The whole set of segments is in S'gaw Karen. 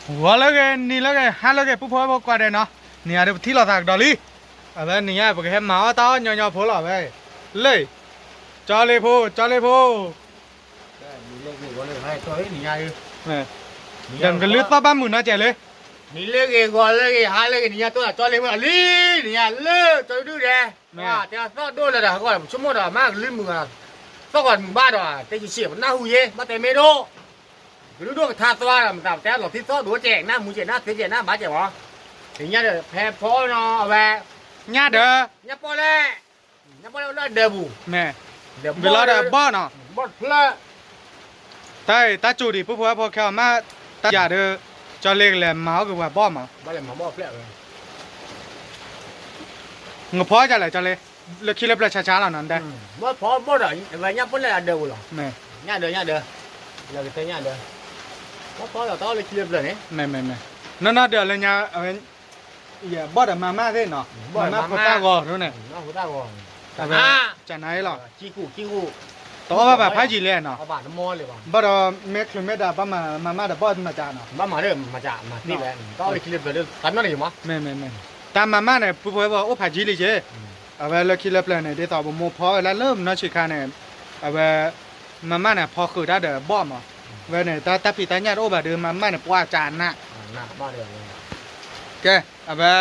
ဂီၤလၢဂ့ၤ နံၤလၢဂ့ၤ ဟါလၢဂ့ၤ ပုၢ်ဖိဝဲၢ်ဖိကိးဂၤဒဲးနီၤ, နံၤအံၤဒီးပထံၣ်လိာ်သးကဒီးလံ. အဝဲနံၤညါပကဟဲမၤအီၣ်တၢ်အီၣ်ညီညီဖိလီၤဝဲ. လၢ ကၠီလ့ဖိ ကၠီလ့ဖိ, ဒီးကလုၢ်သီၣ်ဘၣ်မုာ်နီတစဲးလၢ နံၤလၢဂ့ၤ ဂီၤလၢဂ့ၤ ဟါလၢဂ့ၤ နံၤညါတိၢ်သးကၠီလ့ဖိလံ. နံၤညါလၢကၠီဒုၣ်ဒဲး တဲသီၣ်ဒိၣ်လၢဒီးဟကီၢ် ပဆိကမိၣ်ဒီးမ့ၢ်ကလုၢ်မုာ်, သီၣ်ဂီၤမုာ်ဘၣ်ဒီး တဲဆံးဆံး ပနၢ်ဟူယ့ ဘၣ်တဲမ့ၢ်ဒိၣ် ကလုၢ်ဒိၣ်ကထါသွါဒီး မတၤပတဲလီၤထံသီၣ်ဒိၣ်ကဲး နၢ်မူကဲး နၢ်သ့ကဲး နၢ်ဘၣ်ကဲးဘၣ်. နံၤညါဒီး ဖဲဖီနီၤ အဝဲ ညၣ်ဒၢ ညၣ်ပီၣ်လဲၣ် ညၣ်ပီၣ်လဲၣ်လၢဒၢးပူၤ မ့ၢ် ဝံၤလီၤဒီးဘီၣ်နီၤ, ဘီၣ်တဖျၢၣ် တၢ်အံၤ တၢ်စူၤဒံး ပုၢ်ဖိဝဲၢ်ဖိခဲအံၤမး, တၢ်ယၤဒီး ကၠီလ့ကလဲၤမၤအီၣ်က့ၤပှၤဘီၣ်မး, ဘၣ်လဲၤမၤဘီၣ်ဖျၢၣ်ဝဲ နဖီဒ်လဲၣ် ကၠီလ့, လၢခံလၢပျၢၤဆါဆါလီၤနီၤ, ဘီၣ်ဖီဘီၣ်ဒီး အဝဲညၣ်ပီၣ်လဲၣ်အဒၢးပူၤလီၤ, ညၣ်ဒၢး ညၣ်ဒၢး, လၢကတဲညၣ်ဒၢး, ဘီၣ်ဖီဒီးတၢ်အီၣ်လၢခံလၢပျၢၤန့ၣ်, မ့ၢ်မ့ၢ်မ့ၢ်, နီၢ်နီၢ်ဒၢးလၢညါ အဝဲ ယဘီၣ်ဒီးမၤမၢ်သ့ၣ်နီၤ, မၤမၢ်ဖိသၣ်ဂီၤဒ်န့ၣ်, အဝဲ ကနၤအံၤလီၤ, တအီၣ်ဘၣ်ဘၣ်ဖးယံာ်လဲၣ်နီၤ, ဘၣ်ဒီးမ့ၢ်ချုးမ့ၢ်ဒၣ်ဘၣ်မၤမၢ်ဒီးဘီၣ်မၤကးနီၤ, မ့ၢ်မ့ၢ်မ့ၢ်, တၢ်မၤမၢ်န့ၣ် ပုၢ်ဖိဝဲၢ်ဖိအိၣ်ဖးယံာ်လံက့, အဝဲလၢခံလၢပျၢၤန့ၣ် ဒ်သိးပမိၢ်ဖီဝဲလၢလၢပနီၢ်ဆံးခါန့ၣ်, အဝဲ မၤမၢ်န့ၣ် ဖီဃုာ်တၢ်ဒီးဘီၣ်မး, ဝဲန့ၣ် တၢ်ဖံးတၢ်ညၣ်တအိၣ်ဘၣ်ဒီး မၤမၢ်န့ၣ် ပှၢ်ကနး ကဲ, အဝဲ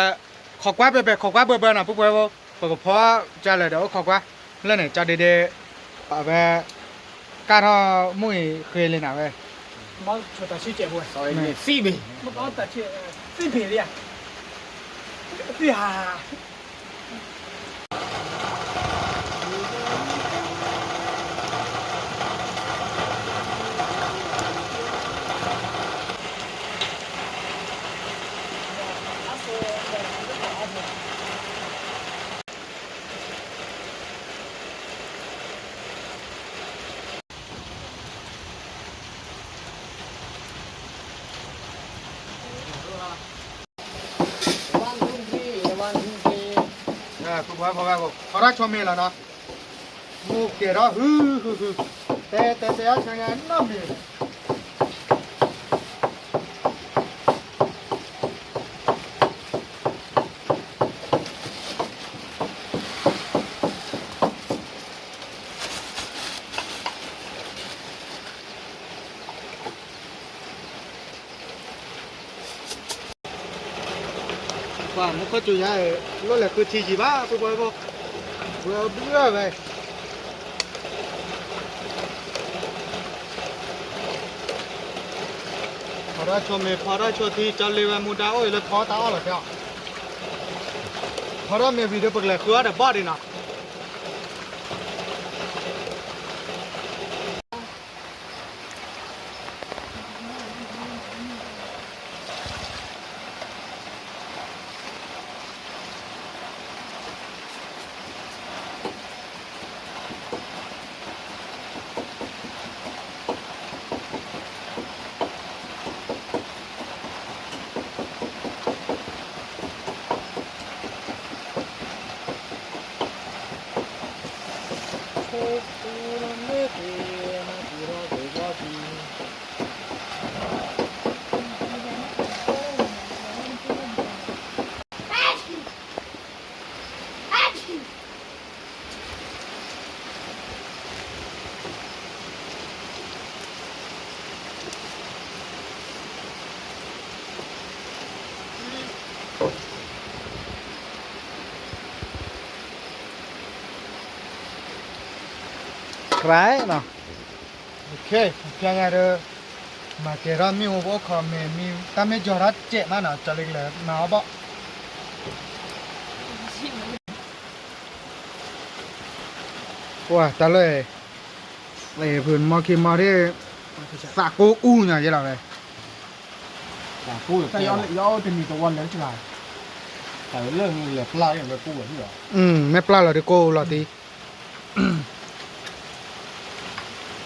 ခိးကွၢ်ပဲပဲ ခိးကွၢ်ဘၢဘၢနီၤ ပုၢ်ဖိဝဲၢ်ဖိ, ပကဖီကလဲာ်ဒီးအိၣ်ခိးကွၢ်, လၢန့ၣ် ကၠီဒ့ဒ့, အဝဲ ကၢ်ထီၣ်မုၢ်အံၤဃ့လံနၤဝဲ, သံဘ့ၣ်, သံဘ့ၣ်လံ, သံဟါ ဖီထီၣ်ဆိမ့ၤလီၤနီၤ, မူကဲၤထီၣ်ဟုဟုဟု, တဲတဲတဲအီၣ်ဆၢညါနီတမံၤ ပှၤမူခိၣ်စူၤညါ, လီၢ်လဲၤဃုထံယံၤဘၣ် ပုၢ်ဖိဝဲၢ်ဖိ, ဝဲဘုၣ်ဝဲ, ဖီထီၣ်ဆိမ့ၤ ဖီထီၣ်ဆိထံ ကၠီလ့ဝဲမူဒါအိၣ်အံၤလၢဖီတၢ်အီၣ်လီၤတဲအီၤ, ဖီထီၣ်မ့ၤဝံၤဒီး ပကလဲၤဃုအီၣ်ဒီးဘီၣ်ဒံးနီၤ. ဖျါညါဒီး မၤကဲၤထီၣ်မ့ၣ်အူပအိၣ်ခိးမ့ၤမံ တၢ်မ့ၢ်ယီၤထီၣ်စဲးမးနီၤ ကၠီလ့ကလဲၤမၤအီၣ်ဘီၣ် ပှၤတၢ်လၢ မီခံမီဒ် သးကိၢ်အူညါယဲလီၤဝဲ တၢ်ယီတနံၤတဝီလဲၤတဂၤ တၢ်လၢလဲၤပျၢ်လီၤ မ့ၢ်ပျၢ်လီၤဒ်ကိၢ်လီၤ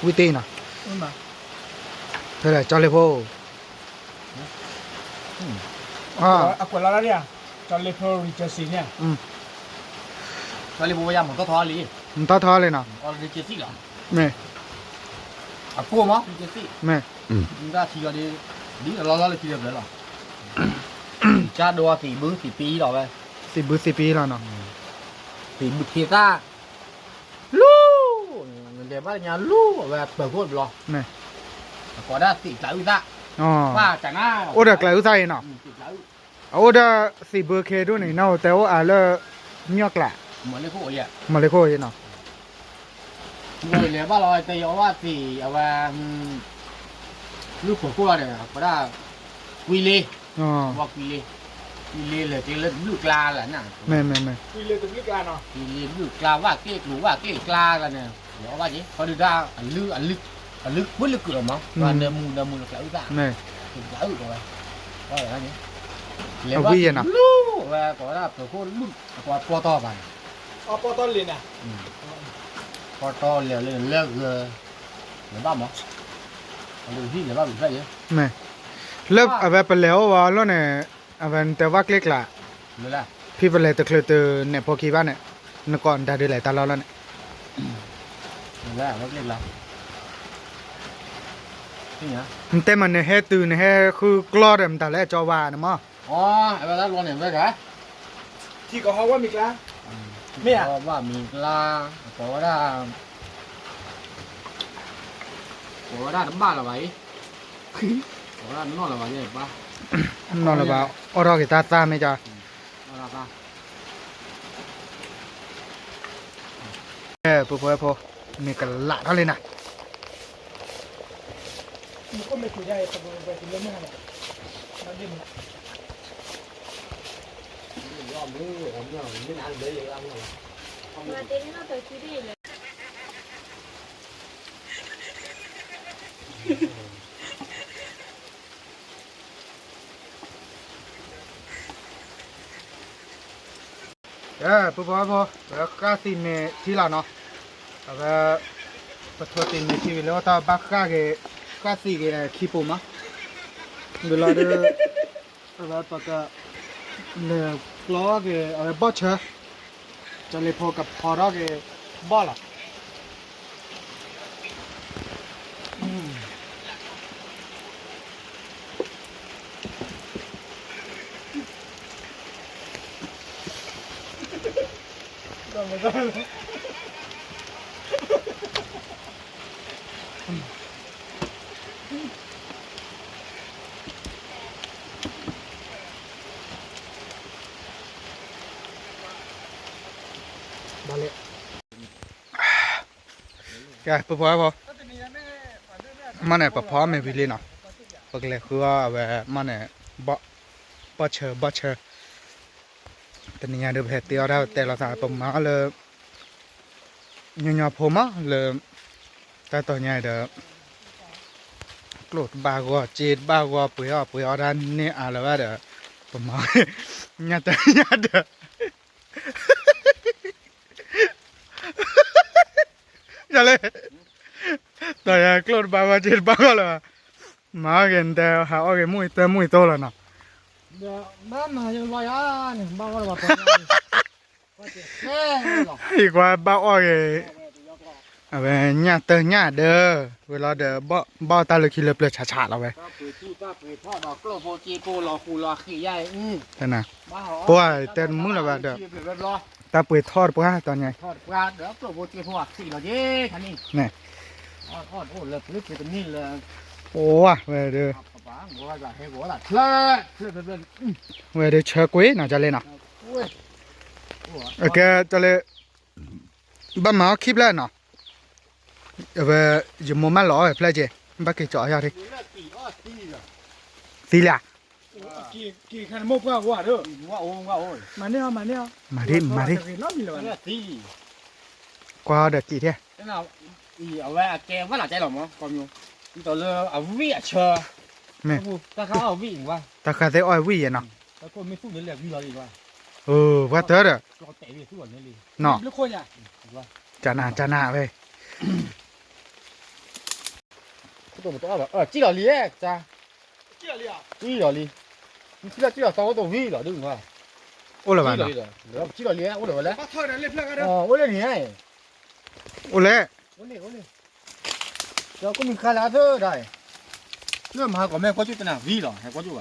တံၢ် ဝံၣ်တ့ၢ်နီၤ ဖဲလဲၣ် ကၠီလ့ဖိ အကွဲးလီၤဒ်ဧါ ကၠီလ့ဖိ regency န့ၣ် ကၠီလ့ဖိဝဲယၤမၤတီၢ်ထီလံ မၤတီၢ်ထီလံနီၤ regency လီၤ မ့ၢ် အကိၢ်မး regency မ့ၢ် မ့ၢ်တၢ်ထံလီၤဒ် ဒ်အလီၢ်လီၢ်လၢခံတဘျီလီၤ. ကၢ်ဒိသံးဘုသံးပံလီၤဝဲ, သံးဘုသံးပံလီၤနီၤ, သံးဘုထံသၣ်, လူ, လဲၤဘၣ်ညါလူအဝဲပၢၤခိၣ်တဘျီ, ကိးဒၣ်သံးကျးအုၣ်သၣ်, ဘၣ်ကနၣ်, အိၣ်ဒီးကျးအုၣ်သၣ်အံၤနီၤ, သံးကျးအုၣ်, အအိၣ်ဒီးသံးဘုခ့ဒိၣ်န့ၣ် နီၢ်အိၣ်တဲအိၣ်အါလၢ မၠီၣ်ကျး, မလ့ခိၣ်အံၤနီၤ. လဲၤဘၣ်လီၤ တဲယီၤဘၣ်သ့ၣ် အဝဲ လူၢ်ခိၣ်ခိၣ်လီၤဒီး အဝဲဒၣ် ကွံလ့, ဝဲကွံလ့, ကွံလ့လဲၤက့ၤလၢတဘျုးကျါလၢန့ၣ်, ကွံလ့တဘျုးကျါနီၤ, ကွံလ့တဘျုးကျါ ဝၣ်က့ၣ်ကျိၤ ဝၣ်က့ၣ်ကျါလၢန့ၣ်, လဲၤအီၣ်ဘၣ်က့ၤ ခီဒုးတၢ် အလုၢ်ကွံလၢကုၣ်လီၤမး, နၢမူနၢမူလၢကျးအုၣ်သၣ်, ကျးအုၣ်ဝဲ, လဲၤဘၣ်လူၤဝဲ ကိးဝဲဒၣ်ပၢၤခိၣ်လူၢ် အပှၤပီၢ်တီၢ်ဘၣ်န့ၣ်, ပီၢ်တီၢ်လဲၤလၢလၢဂၢၤ, လဲၤဘၣ်မး, အဟံၣ်လဲၤဘၣ်ဘၣ်ဖျၢၣ်ယဲ, လၢအဝဲပလဲၤအိၣ်ဝဲအလီၢ်န့ၣ်, အဝဲနတဲဝၣ်ကျ့ၣ်ကျါ, ဖဲပလဲၤတချုးတုၤနဲၣ်ဖိခံဘၣ်န့ၣ်, နကိးနတၢ်ဒုးလဲၤတၢ်လီၢ်လီၢ်န့ၣ်, နတဲမးနဟဲတုၤနဟဲဃုကျီၢ်ဒီးမတၤလဲၣ်ကၠီဝါန့ၣ်မး, ထံကဟီဝဲမံၤကျါ, မ့ၢ်ဧါ, ဝဲမံၤကျါ, ကိးဝဲဒၣ်, ကိးဝဲဒၣ်တဘၣ်လၢၤဘၣ်အံၤ, ကိးဝဲဒၣ်နီၢ်လၢၤဘၣ်, နီၢ်လၢၤဘၣ်, အီၣ်ထီၣ်က့ၤတၢ်သၣ်မ့ၢ်ကၠီ, ပဖိဝဲဖိ, မ့ၢ်ကလးထီၣ်လံနၤ ပဖိဝဲဖိ, ပဝဲဃၣ်သံးမ့ၢ်ထံလီၤနီၤ, အဝဲ, ပထိးသံးမ့ၢ်ထံဝံၤလၢအတၢ်ဘၣ်ဃၣ်က့ၤ, ဃၣ်သံးက့ၤခံပူၤမး, ဝံၤလီၤဒီး, အဝဲပက, လဲၤကျီက့ၤအဝဲဘီၣ်ဆၢ, ကၠီလ့ဖိကဖီထီၣ်က့ၤ, ဘီၣ်လီၤ ပဖိ, မ့ၢ်န့ၣ် ပဖီမ့ၢ်ဝံၤလံနီၤ, ပကလဲၤဃုအီၣ်အဝဲမ့ၢ်န့ၣ်, ဘီၣ်ဆၢ ဘီၣ်ဆၢ, တနံၤညါဒီး ပဟဲတ့အီၣ်တၢ်တဲလီၤသး ပမၤအီၣ်လၢ ညီညီဖိမး လၢ တၢ်တီၤညါဒီး ကျိၣ်တဘၣ်ဂီၢ် စ့တဘၣ်ဂီၢ် ပှ့ၤအီၣ်ပှ့ၤအီဒၣ်န့ၢ်အါလၢၤဘၣ်ဒီး ပမၤ ညၣ်တၢ်ညၣ်ဒီး ယၤလဲၣ်, တီၤယၤကျိၣ်တဘၣ်ဂီၢ် စ့တဘၣ်ဂီၢ်လၢၤဘၣ်, မၤအီၣ်ဂ့ၤ နတဲဟးအီၣ်ဂ့ၤ မုၢ်အံၤတၢ်မုၢ်အံၤတိၢ်လီၤနီၤ, ယကွၢ်ဘၣ်အီၣ်ဂ့ၤ အဝဲညၣ်တၢ်ညၣ်ဒီး ဝဲလီၤဒီး ဘၣ်အီၣ်တၢ်လၢခံလၢပျၢၤဆးဆးလီၤဝဲ, ပှၤတဲတမုၢ်လၢၤဘၣ်ဒီး တၢ်ပှ့ၤထီၣ်တပှၢ်တီၤညါ, န့ၣ်, အိၣ်ဝဲဒီး ဝဲဒီးဆၢကွံာ်နီၤ ကလဲၣ်နီၤ, ကဲ ကလဲၣ်, ဘၣ်မၤအီၣ်ခံဖျၢၣ်နီၤ, အဝဲ ယမိၢ်မၢလီၤအီၣ်ဖျၢၣ်က့ၤ ဘၣ်က့ၤကၠီအီၣ်ယၤဒ်, သံလၢ်, မၤဒ် မၤဒ်, ကွၢ်အီၣ်ဒီးကံၣ်ထဲ, အဝဲအကဲဝဲလၢကဲလီၤမး ကီမီ, ဒ်သိးလၢအဝံၣ်အဆၢ, မ့ၢ်, တၢ်ဃါသ့ၣ်အီၣ်ဝံၣ်ယဲနီၤ, ပှၤတၢ်ဒီး, နီၤ, ကနၤ ကနၤဝဲ, ကံၣ်လီၤလံ, ကံၣ်လီၤလံ, ကံၣ်လီၤသီအိၣ်တဝံၣ်လီၤဒုး, အိၣ်လၢၤဘၣ်နီၤ, ကံၣ်လီၤလံ, အိၣ်လၢန့ၣ်, အိၣ်လၢ, ကမံၤခါလၢအသၢဒၣ်, လၢမဟါကီးမ့ၢ်ကွၢ်ကၠိၣ်တနၤဝံၤလီၤ ဟဲကွၢ်ကၠိၣ်ဘၣ် အံၤနၤ ထံၣ်အီၤလ့ၣ်နၤ က့ၢ်န့ၣ် လ့ၣ်နၤပူၤ အိၣ် ဟဲတၢ်ဘီဖျါအံၤမ့ၢ်ကီး အံၤနၤပူၤ လၢ အံၤ န့ၣ် အါ ပှၤခံဖျၢၣ်ညါ လၢတၢ်ဖျၢၣ်န့ၣ် အီဝဲယလံၤန့ၣ်န့ၣ် အီလံၤအီလံၤအံၤနၤ တၢ်ဖျၢၣ်အံၤနီၤ ဝဲ ဘီၣ်ဖျၢၣ် ဝဲက့ၤအီၣ်ခံဖျၢၣ် ဝဲလီၤက့ၤအီၣ်ခံဆူနၤ ဆူ ခံဆူ မ့ၢ် မ့ၢ် ယဲ တၢ်ဖးထီဖျၢၣ်ယဲ အပူၤ အါ ထံၣ်လီၤမုၢ်ဂီၤအံၤလဲၣ် မုၢ်ဂီၤလီၤ မုၢ်ဂီၤလီၤ မုၢ်ဂီၤလီၤ ပှၤ ထံၣ်လၢလၢပှၤလဲၣ်နီၤပှၤ ဆိကမိၣ်ကလီၤတဲာ်ဖံဒုး အလဲၤယံၤလၢပှၤလဲၤဖံဘၣ် ကဲကိးမုၢ်ခါန့ၣ်အီၣ်ဝံၣ်တဘၣ် ခါန့ၣ်ကဲကိးမုၢ်ခါဒံးဘၣ် တၢ်ခဲန့ၣ် ဘီၣ်ဖျၢၣ်ဒံး ဘီၣ်ဖျၢၣ်ဒံး ဘီၣ်ဖျၢၣ်ဒံးနီၤ ဘီၣ်ဖျၢၣ်ဒံး လီၤဒံး အလိၣ်နကွၢ်တၢ်လၢအိၣ်ခံဖျၢၣ်ဒီး ဖျၢၣ်လီၤတီၢ်လီၤဝဲ ပှၤတဲလံဟဲကွၢ်တချုးဘၣ် ဟဲကွၢ်ဒီးဝဲစံၣ်လီၤပှၢ်တၢ်ဒီး ဟဲလၢညါလီၤအီၣ်ဒၣ်လံဒီး မ့ၢ်ကွၢ်ဆိဝံၤနီၤ ဆိဝံၤဝဲ အီၣ်စံၣ်လီၤအိၣ်ခံဖျၢၣ်ဒီး ဖဲန့ၣ်စံၣ်လီၤထီၣ်တဲဝဲန့ၣ် စံၣ်ဘၣ်န့ၣ်လဲၣ်နီၤ အိၣ်ဖျၢၣ်ဒံး အစံၣ်လီၤမနၤယၤထီၣ်တဲဘှဲၣ်အံၤ အပှၤစံၣ်ယံၤဘၣ် တူၢ်ဝဲကီးဒံး စံၣ်ယံၤဘၣ် စံၣ်ယံၤဘၣ် စံၣ်ယံၤဘၣ်နီၤ ကွၢ်ပူၤထီၣ်တဲဘှဲၣ်န့ၣ် ထီၣ်တဲဘှဲၣ်လီၤ စံၣ်လီၤမုၢ်ဂီၤသံယၤ ဖံလုၢ်ထီၣ်ဒံးအဝဲထီၣ်တဲဘှဲၣ် ထီၣ်တဲဘှဲၣ်နီၤ ထီၣ်တဲဘှဲၣ် က့ၤပူၤနီၤဒၣ် က့ၤပူၤစံၣ်လီၤလံ တၢ်ဝဲဒိၣ်တခိၣ်ပှဲၤလီၤ အိၣ်ဖျၢၣ်ဒံးအိၣ်ဖဲပူၤ ဘၣ်အိၣ်ဖျၢၣ်ဒံးဧါ ပှၤ ဆိကမိၣ်အိၣ်ဖျၢၣ်ဒံးဧါ အီၣ်သ့ဒံးမ့ၢ် အီၣ်သ့ အီၣ်သ့ဝဲ က့ၤအဲၣ်ဝံၣ်လီၤ က့ၤအီၣ်ဝံၣ်လီၤ က့ၤအီၣ်ယၤ ခီၣ်ဖှံ လၢနုာ်လီၤသီၣ်ဟါ သီၣ်ဝဲလဲၣ် လၢအိၣ်လၢလၢ ကိးညီရ့ၣ်တၢ်လံ အိၣ်ဖျၢၣ်ဒံးအါမးန့ၣ် အိၣ်ခွါ ဘၣ်မံၤလၢဘၣ် စံၣ်ထီၣ်လံယၤဒီး စံၣ်ထီၣ်လီၤလံဒီး မ့ၢ်အိၣ်ဖျၢၣ် အိၣ်ခံဖျၢၣ်နီၤ စံၣ်ထီၣ်လံ စ့စ့ဖိလီၤဝဲ အိၣ်လၢအ့ၣ်လီၤဝဲ အ့ၣ်ဝံၤလီၤဝဲဒီး ရှဲနီၤ ဝဲန့ၣ် က့ၤကတဲဝဲ အီ ယအ့ၣ်ယၤလံ အီ မ့ၢ်တိၢ်အီၣ်ပျီၢ် အ့ၣ်ပျီၢ် နတဲအီၣ်ဘၣ်ကံၢ်လၢၤဘၣ်နီၤန့ၣ်ညါအံၤ ထံၣ်လၢက့ၤအီၣ်စံၣ်လီၤလံဒီး တၢ်ဟဲထံၣ်လၢမဟါကီးဒီး မ့ၢ်ဟဲကွၢ် မမၢဝံၤဒီးဟဲကွၢ် အီၣ်ဘၣ်က့ၤလၢဘီၣ်လီၤဒၣ်ဝဲ ယၤဘီၣ်ဆၢနီၢ်ခံဖျၢၣ်နီၤ အိၣ် အယၤသံဂ့ၢ်တဲာ် ပၢ် ဘီၣ် ဘီၣ်ဝဲ ဘီၣ် တမ့ၢ်ပှၢ်ဘၣ် ဘီၣ် ဘီၣ်နီၤ ကွၢ်ဝဲ ဟဲထီၣ်ဒိၣ်အီၣ်သီလံ တစှၤဃီဒ်ယဲဘၣ် နက့ၤကၠီအီၣ်ဂ့ၤနမိၢ်နီၤဖျၢၣ်ယၤ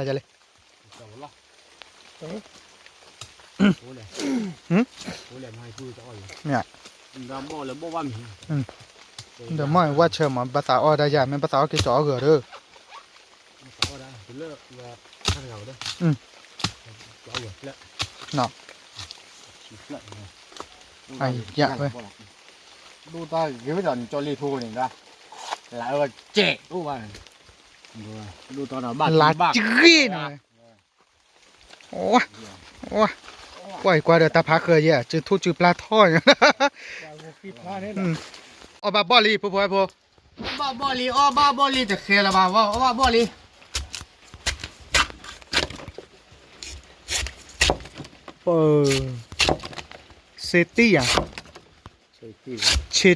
ကလဲၣ် မ့ၢ် ဒီးမ့ၢ်ဝဲဆၢမး ဘၣ်သးအီၣ်ဒၣ်ယၤ မ့ၢ်ဘၣ်သးအီၣ်က့ၤကၠီအီၣ်ဂ့ၤဒီး နီၤ အယၤဝဲ ဒိၣ်တၢ်ဂ့ၤဝဲဒီးနကၠီလ့ထိန့ၣ်ဒၣ် လၢအကဲးဒိၣ်ဘၣ်န့ၣ် ဒိၣ်တၢ်ဒီးဘၣ်လၢကဂ့ၢ်နီၤ ဝါ ဝါ ကွၢ်အံၤကွၢ်ဒီးတၢ်ဖးဃၢၤယဲၢ် စုထူၣ်စုပျၢ်ထီၣ် အီၣ်ဘၣ်ဘီၣ်လံ ဖိဖိဝဲဖိ ဘၣ်ဘီၣ်လံ အီၣ်ဘၣ်ဘီၣ်လံ တဃဲလၢၤဘၣ်ဝဲ အီၣ်ဘၣ်ဘီၣ်လံ ပၢ် စ့တံၢ်ယၤ ဆ့တံၢ်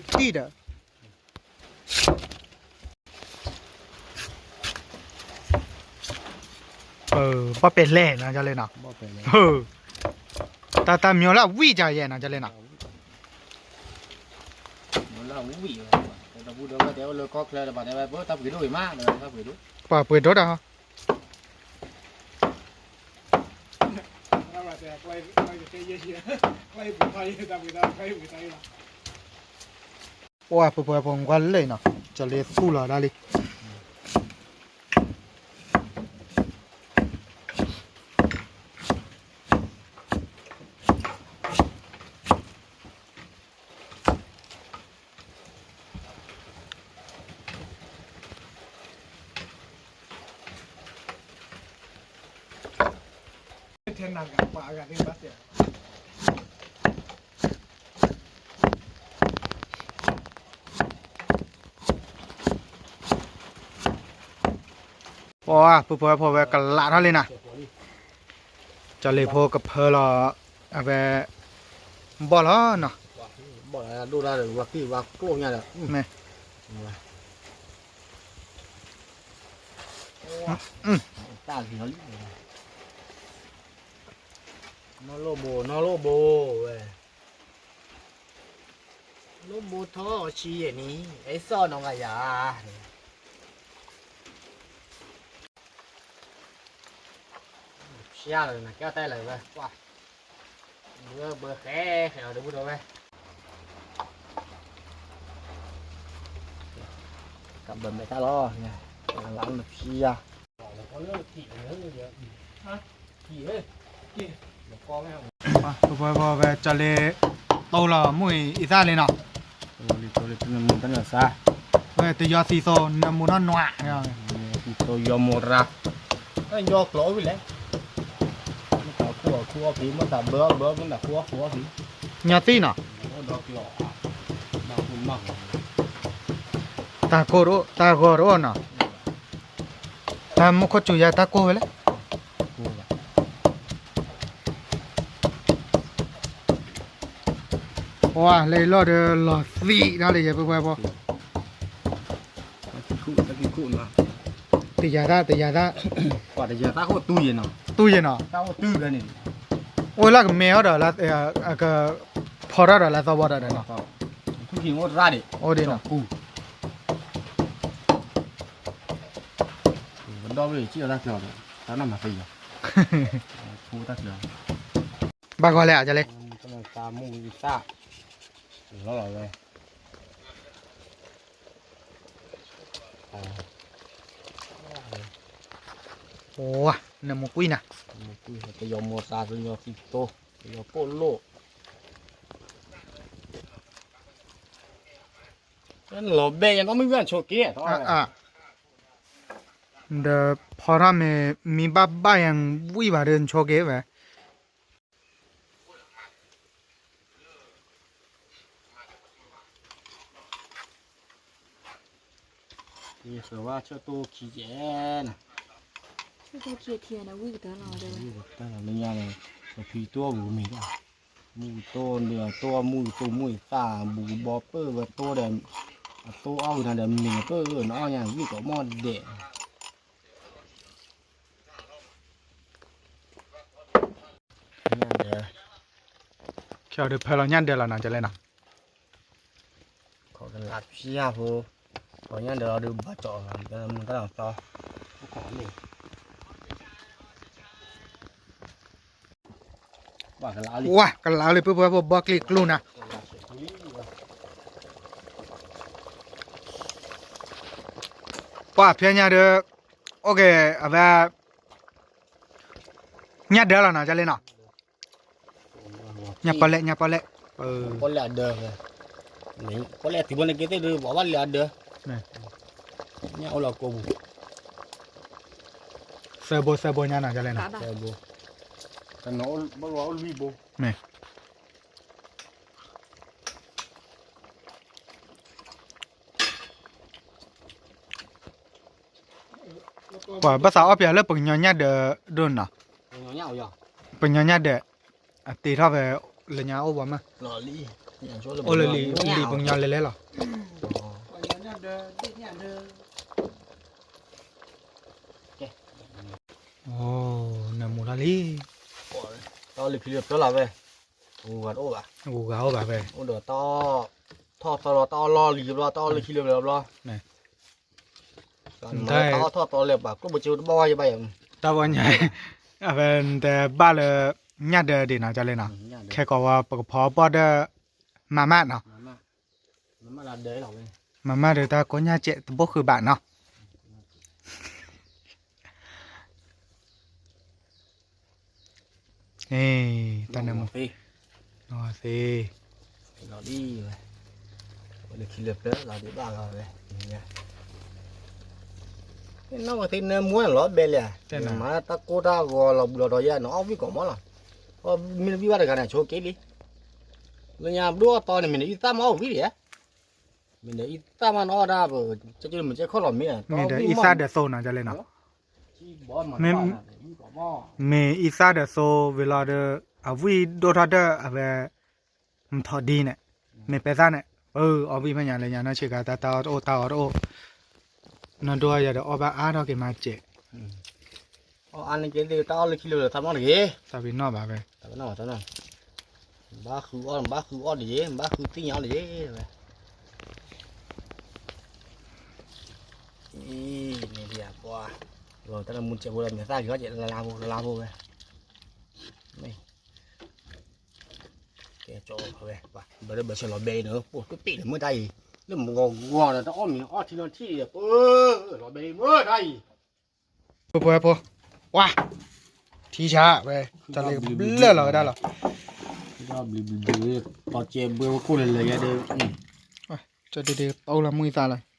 ဒီး ပၢ် ဘီၣ်ပဲာ်လဲၣ်နီၤ ကလဲၣ်နီၤ တၢ်တၢ်မၠိလၢအဝံၣ်ကယဲၢ်နီၤ ကလဲၣ်နီၤ ပှၤပှ့ၤဒိၣ်တၢ် ပှၤဖိဖိဖိကွၢ်လၢနီၤ ကလ့သူၣ်လီၤဒၣ်လံ ပ ပှၤ ပှၤဖိဝဲကလးထီၣ်လံနၤ, ကၠီလ့ၤဖိကဖၢလီၤ, အဝဲ ဘီၣ်လီၤနီၤ, ဘီၣ်လီၤဒိၣ်တၢ်ဒီး ဝါကံၢ်ဝါကျိၣ်ညါဒီး မ့ၢ် နီၢ်လိၣ်ဘိ နီၢ်လိၣ်ဘိဝဲ, လိၣ်ဘိထီၣ်ဆံယဲၢ်နံၣ် အဲၣ်စီၣ်နီၢ်ဂၤယၤ, ဖျါလီၤနၤ ကဲတၢ်လၢဝဲ, ဘၢဘၢဃဲဃဲအီၤတဘူၣ်ဒီးဝဲ, ကဘၢမဲာ်တၢ်လီၤ, လၢနဖျါ ပဝဲကၠီလ့ၤ တိလီၤမူအံၤအသၣ်လံနီၤ, ဝဲတယီသံသိ နမူထီၣ်နွး, သံသိယီမူရၤ, ယီကျိာ်အိၣ်ဝံၤလဲၣ်, မ့ၢ်တၢ်ခူအီၣ်ခူအီၣ်ဖံး မ့ၢ်တၢ်ဘၢအီၣ်ဘၢအီၣ် မ့ၢ်တၢ်ခူအီၣ်ခူအီၣ်ဖံး, ညီသံနီၤ, တၢ်ကိၢ်တအိၣ် တၢ်ဂီၤတအိၣ်နီၤ, တၢ်မူခိၣ်စူၤယၤတၢ်ကိၢ်ဝဲလဲၣ် ပှၤလၢအလီၢ်ဒီးလီၤသံးတၢ်လၢယဲၢ်ပှဲၤပှဲၤဖိ, တယၤသၣ် တယၤသၣ်, တူၢ်ယဲၢ်နီၤ, အိၣ်လၢကမဲအီၤဒီး ကဖီထီၣ်ဒီးလၢသီဘီဒီးနီၤ, အိၣ်ဒံးနီၤ, ဘၣ်ဂီၤလဲၣ် ကၠီလ့ၤ လီၤလီၤဝဲ, နမူကွံာ်နၤ, ပယီၤမိၢ်သး ပယီၤသံသိ ပယီၤပိာ်လိၣ်, လီၤဘဲယၤ နမ့ၢ်ဝံၣ်ဆိက့, ဒီးဖီထီၣ်မ့ၢ် မံဘၣ်ဘၣ်ယၤ ဝံၣ်ဘၣ်ဒီးဆိက့ဝဲ ယသးဝဲဆၢတိၢ်ခံကဲနၤ, ဆၢတိၢ်ခံထံန့ၣ် ဝံၣ်ကတၢၢ်လီၤ, ဝံၣ်ကတၢၢ်လီၤလၢညါန့ၣ်, ပဖံတိၢ်အဂုၤမ့ၢ်ဒၣ်, မုၢ်ကတိၢ်န့ၣ် တိၢ်မုၢ်ကတိၢ်မုၢ်သၣ် ဘူးဘီပၢၢ်ဝဲတိၢ်ဒီး, အတိၢ်အီၣ်ဝဲနၤဒီးမ့ၢ်ပၢၢ်နအီၣ်ညါ ဝံၣ်ကိးမီၢ်ဒဲး ညၣ်ဒၢး, ခဲအံၤဒုးဖဲလီၤညၣ်ဒၢးလီၤနီၤ ကလဲၣ်နီၤ, ခီကလးဖျၢၣ်ဖိ, ခီညၣ်ဒၢးလီၤဒုးဘၣ်ကၠီၣ်လီၤ မုၢ်တၢ်လီၤသီ, ဝါ ကလးလံ ပုၢ်ဖိဝဲၢ်ဖိ ဘီကျံကျူနၤ, ပှၤဖဲညါဒုး, အိၣ်က့ၤ အဝဲ ညၣ်ဒၢးလီၤနီၤ ကလဲၣ်နီၤ, ညၣ်ပီၣ်လဲၣ် ညၣ်ပီၣ်လဲၣ်, ပီၣ်လဲၣ်အဒၢး, ပီၣ်လဲၣ်အတုၤဘီန့ၣ်က့ၤသ့ၣ်ဒုး ဘၣ်ဘၣ်လဲၤအဒၢး, ညၣ်အိၣ်လီၤကိးပူၤ, သၢဘိသၢဘိညါနီၤ ကလဲၣ်နီၤ, သၢဘိ, ကနီၤအိၣ်လွံၢ်ဘိ, မ့ၢ် ပှၤဘၣ်သးအီၣ်ပၠးလၢပှၤကညီညၣ်ဒၢးဒိၣ်နီၤ, ပှၤကညီညၣ်ဒၢး, အတ့ထီၣ်ဖဲ လၢညါအိၣ်ဘၣ်မး, အိၣ်လၢလံာ်ပှၤကညီလဲၤလဲၤလီၤ, အိၣ် နမူထီၣ်လံ, တၢ်လၢခံလၢပျၢလီၤဝဲ, ဂူၤဂၤတအိၣ်ဘၣ်, ဂူၤဂၤအိၣ်ဘၣ်ဝဲ, အိၣ်ဒီးတၢ် ထီၣ်သီလီၤ တၢ်အီၣ်လီၢ်လံၤဘျီ တၢ်အီၣ်လၢခံလၢပျၢဘျီ, တၢ်အီၣ်ထီၣ်သီလၢပှၤကျိၣ်ဘိကၠိတဘၣ်ဝဲယဘၣ်ယၤ, တၢ်ဝဲညါ, အဝဲနတဲဘၣ်လၢ ညၣ်ဒၢးဒံးနီၤ ကလဲၣ်နီၤ, ခဲကိးဝဲပကဖီဘီၣ်ဒီး မၤမၢ်နီၤ, မၤမၢ်ဒီးတၢ်ကိးညၣ်စဲးတဘိဃုာ်ဘၣ်နီၤ, တၢ်နၢမူ, သ့, လီၤဒ်ဝဲ, လၢခံလၢပျၢလီၤဒ်ဘၣ်လီၤဝဲ, ညါ, နီၢ်ဝဲသ့ၣ်နၢမူလီၤဘဲလဲၣ်, မၤတၢ်ကိၢ်တၢ်ဂီၤလီၤဘှံးလီၤဒီးယဲ နအီၣ်ဝံၣ်ကီးမီၢ်လီၤ, မ့ၢ်တဝံၣ်ဘၣ်တဂၤန့ၣ် ဆိက့လံ, လၢညါဘျုးအီၣ်တီန့ၣ် မ့ၢ်ဒီးအံသၣ်မီၢ်ဝံၣ်ဒံးဧါ, မ့ၢ်ဒီးအံသၣ်မီၢ်နအီၣ်ဒၣ်ပ, ကမ့ၢ်ကဲခီၣ်လီၤမ့ၢ်, မ့ၢ်ဒီးအံသၣ်ဒီးသိနီၤ ဒ်လဲၣ်နီၤ, မ့ၢ်အံသၣ်ဒီးသိဝံၤလီၤဒီး, အဝံၣ်ဒိၣ်ထီၣ်ဒၢၣ်အဝဲ မထီၣ်ဒ်န့ၣ်, မ့ၢ်ပဲသၣ်န့ၣ်, ပအီၣ်ဝံၣ်ဖဲညါလၢညါနီၢ်ဆ့ကၤ တၢ်တၢ်အီၣ်တအိၣ်တၢ်အီတအိၣ်, နဒိယၤဒီးအီၣ်ဘၣ်အါထီၣ်က့ၤမၤစဲး, အီၣ်အါန့ၣ်က့ၤသ့ၣ်တၢ်အီၣ်လၢခံလၢသးမီၢ်တဂ့ၤ, တၢ်ဝံၣ်နီၣ်ဘၣ်ဝဲ, တၢ်ဝံၣ်နီၣ်ဘၣ်တနီၣ်, ဘၣ်ဃုအီၣ် ဘၣ်ဃုအီၣ်တယ့ၤ ဘၣ်ဃုသ့ၣ်ညါအီၣ်တယ့ၤဝဲ, အံၤန့ၣ်ဒံးပှၤ, တၢ်လၢမူစဲးဖိဒီးမ့ၢ်သၣ်က့ၤအီၣ်ကဲးလါလါဖိလါလါဖိဝဲ, မ့ၢ် ကဲကၠီဝဲ, ဘၣ်ဘၣ်ဆၢလီၤဘဲအံၤန့ၣ် ပိၢ်တပ့ၣ်န့ၣ်မ့ၢ်တၢ်အံၤ, လၢမုၢ်ဂီၤဂီၤန့ၣ် တအီၣ်မ့ၤအီထံနီထံၣ်ဒီး ပၢ် လီၤဘဲအံၤမ့ၢ်တၢ်အံၤ, ဖိဖိဖိ, ဝါ, ထံဆါဝဲ, တၢ်လၢဘျၢလီၤဝဲဒၣ်လီၤ, ဘျီဘျီဘျီ, ပီကဲဘှဲဝဲခိၣ်လၢလၢယဲဒၣ်, ကၠီဒ်ဒ်ပအိၣ်လီၤမုၢ်သးလီၤ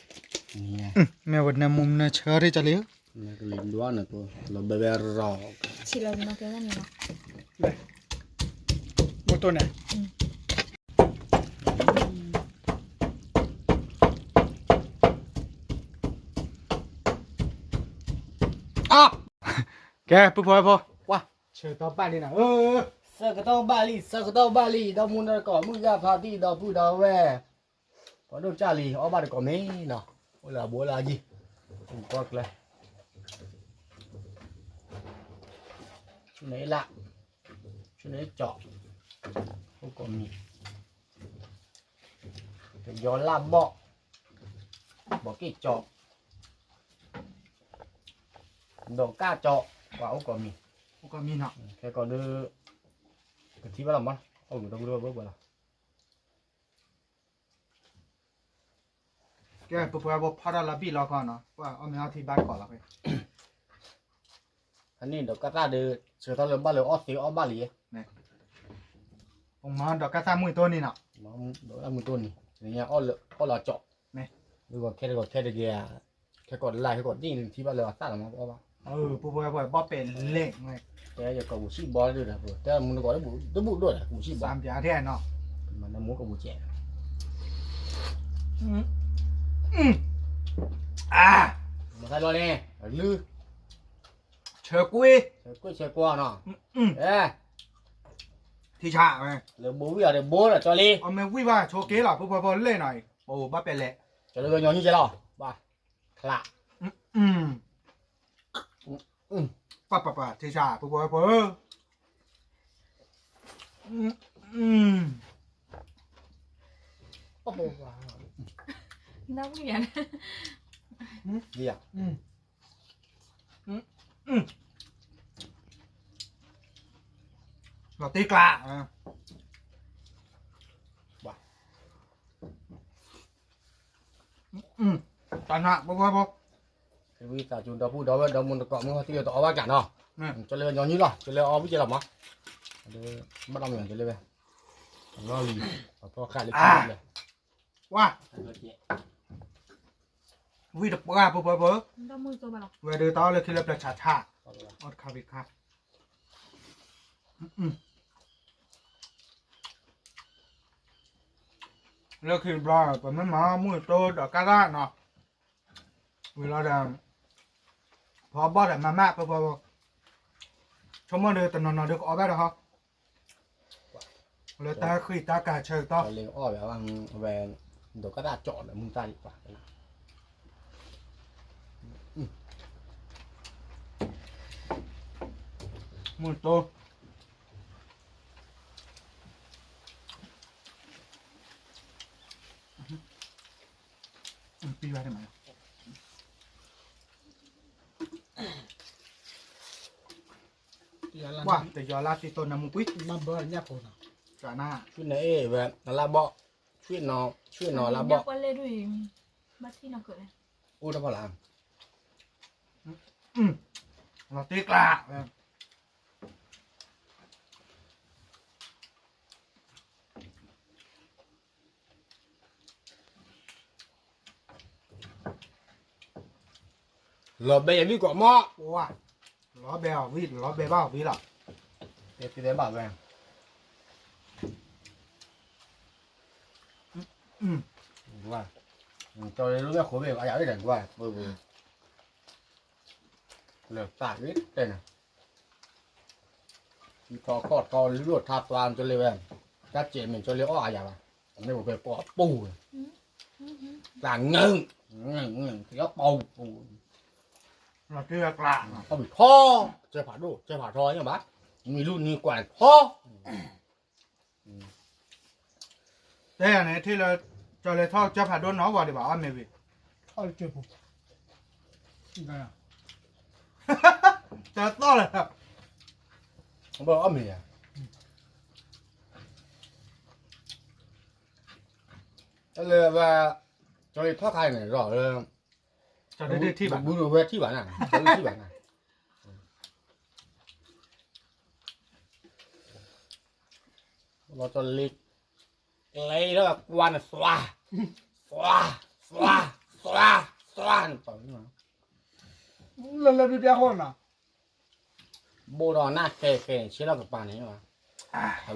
မ့ၢ်ဝဲနၢမူနၢဆၢထံၣ်ကလံ, လီၤဘဲဘဲရီ, မူတိၢ်န့ၣ်, ကဲ ပုၢ်ဖိဝဲၢ်ဖိ, ဝါ, ဆၢကတီၢ်ဘၣ်လံနီၤ, ဆၢကတီၢ်ဘၣ်လံ ဆၢကတီၢ်ဘၣ်လံ ဒီမူဒီကီၢ် မုၢ်ဂၢ်ဖါတံၢ် ဒီပုၢ်ဒီဝဲၢ် ပှၤဒိၣ်ကၢ်လံ အီၣ်ဘၣ်တကိးမ့ၢ်နီၤ, အိၣ်လၢအဘူးလၢအယံၤ, ကွၢ်ကျဲ, ဆူန့ၣ်လၢ, ဆူန့ၣ်ကၠီၣ်, အိၣ်ကိးမံၤ, ကယီၤလၢဘီၣ်, ဘီၣ်က့ၣ်ကၠီၣ်, ဒီးကၢ်ကၠီၣ်, ပှၤအိၣ်ကိးမံၤ, အိၣ်ကိးမံၤနီၤ, ခဲကီးဒီး, ကထံၣ်ဘၣ်လီၤမး, အိၣ်လူၤတၢ်မူတၢ်ဘၢဘၢလီၤ ကဲ ပပှဲၤဘိဖီၣ်တၢ်လီၤဘံၣ်လီၤခီနီၤ, ပှၤအီၣ်မ့ၤအီထံဘၣ်တကိးလီၤ, အန့ၣ်ဒီးကၢ်တၢ်ဒီး ဆၢထီၣ်လၢဘၣ်လၢအီၣ်သ့အီၣ်ဘၣ်လံ, ပမၤဒီးကၢ်တၢ်မုၢ်တိၢ်န့ၣ်နီၤ, ဒီးကၢ်တၢ်မုၢ်တိၢ်န့ၣ် နညါအီၣ်လီၤကၠီၣ်, မ့ၢ်, လၢဂီၤခဲတဂီၤခဲတဂ့ၤ, ခဲကိာ်တလါခဲကိာ်တနံၣ်န့ၣ် ထံၣ်ဘၣ်လၢအသၣ်လီၤမးအီၣ်ဘၣ်, ပပှဲၤပှဲၤဘီၣ်ပဲာ်လဲၣ်, တဲယကိာ်ပူၤဆံၣ်ဘီဒၣ်ဒီး တဲမူနကိာ်တဘူၣ်ဒိၣ်ဒီး ကပူၤဆံၣ်ဘီ, စၢ်ပၠးထဲနီၤ, မၤနမူကပူၤစဲး, မၤသးလီၤန့ၣ် လုၢ်, ဆၢကွံာ်, ဆၢကွံာ်ဆၢကွံာ်နီၤ, ထံဆး, လၢဘိဝံၣ်အီၤဒီးဘိဒီးကၠီလံ, အမ့ၢ်ဝံၣ်ဘၣ်ဆိးက့လီၤ ပပှဲၤပှဲၤလဲၣ်နီၤ, ပအိၣ်ဘၣ်ပဲာ်လဲၣ်, ကၠီလၢဝဲညီနုၢ်ကဲလီၤ, ဘၣ်, ချး ပပပထံဆး ပပှဲၤပှဲၤဧၢ, လီၤတံၢ်ကျါ, တၢ်နး ပပှဲၤပှဲၤ, ဝံသးစူၤ ဒီပုၢ်ဒီဝဲၢ် ဒီမူတကိး မုၢ်ဟီၣ်တံၢ်လၢတအီၣ်ဘၣ်ကၢ်နီၤ, ကၠီလၢဝဲညီနုၢ်လီၤ ကၠီလၢအီၣ်ဝံၣ်ကဲလီၤမး, ဘၣ်ဒီးမ့ၢ်ကၠီလၢဝဲ, အနီၣ်လံ, အဖီခါလၢခံလၢ, ဝါ, ဝံၣ်တပှၢ် ပပှဲၤပှဲၤ, ဝဲဒၣ်တၢ်အီၣ်လၢခံလၢပျၢၤဆးဆး, အီၣ်တခါဝံၣ်တခါ လၢခံတဘျီ ပမ့ၢ်မၤမုၢ်တိၢ်ဒီးကၢ်တၢ်နီၤ, ဝံၤလီၤဒီး ဖီဘီၣ်ဒီးမၤမး ပပှဲၤပှဲၤ, ဆိကမိၣ်ဒီးတနီၤနီၤဒီးကအီၣ်ဘၣ်ဒီးဟီ, လၢတၢ်ဃံတၢ်ကၤဆၢကတီၢ်, ဝဲ ဒိးကၢ်တၢ်ကၠီၣ်ဒီးမုၢ်တၢ်ဒံးပှၤ, မုၢ်တိၢ် ပံၤဘၣ်တမး, ကွၢ် တယီၤလၢတံတိၢ်နၢမူကွံာ်, ဘၣ်ဘၢညၣ်ဖိနီၤ, ကနၣ်, ဆွံၣ်နၤအ့ၣ်ဝဲ အလၢဘီၣ်, ဆွံၣ်နီၤ, ဆွံၣ်နီၤလၢဘီၣ်, ဘၣ်ထံနီၤကၢးလဲၣ်, အိၣ်တဖီလာ်, လီၤတံၢ်ကျါ ဝဲ ပ လီၤဘဲယၤဝံၣ်ကိးမီၢ်, လီၤဘဲအီၤဝံၣ်, လီၤဘဲဘၣ်အီၤဝံၣ်လီၤ, တဲတဲဘၣ်ဝဲ, ကၠီလ့လိၣ်ဘၣ်ဃိဘ့ၣ် အယၤဝဲဒၣ်ကွၢ်, လၢသးဂ့ၤတဲနၤ, ထီခီၣ်ထီလံလိၣ်ထါသွါကၠီလ့ဝဲ, တၢ်စဲးမ့ၢ်ကၠီလ့အီၣ်အယၤဘၣ်, မ့ၢ်ပှဲၤပီၤပူၤ, တၢ်ငၢၢ်, ငၢၢ်, ငၢၢ်, ကၠီပီၤပူၤ, လီၤတံၢ်ဝဲကျါ, ထီ, ကၠဲဖးဒိၣ် ကၠဲဖးထီညါဘၣ်, နံၤလူနံၤကွၢ်ထီ တဲယၤန့ၣ် ထံၣ်လၢ ကၠီလ့ထီၣ်ကၠဲဖးဒိၣ်နီၣ်ဝဲဒံးဘၣ် အီၣ်မ့ၤဝံၤ, ထီၣ်ကၠဲပူၤ, ကၠဲသီၣ်လၢ, ဘၣ်အီၣ်မ့ၤယၤ, တၢ်လၢဝဲ, ကၠီလ့ထီၣ်ခါအံၤန့ၣ် ဒီးလၢ, တဘုဝဲထံၣ်ဘၣ်နၤ, တဘုထံၣ်ဘၣ်နၤ, လီၤကၠီလ့, ကျဲလၢကွၢ်န့ၣ်သွါ, သွါ, သွါ, သွါ, သွါ, လၢလၢပျၢ်ပျၢ်ဃီနၤ, ဘိၣ်ဒီးနၢ်ဃဲဃဲန့ၣ် ဆ့လီၤကပၤန့ၣ်, အ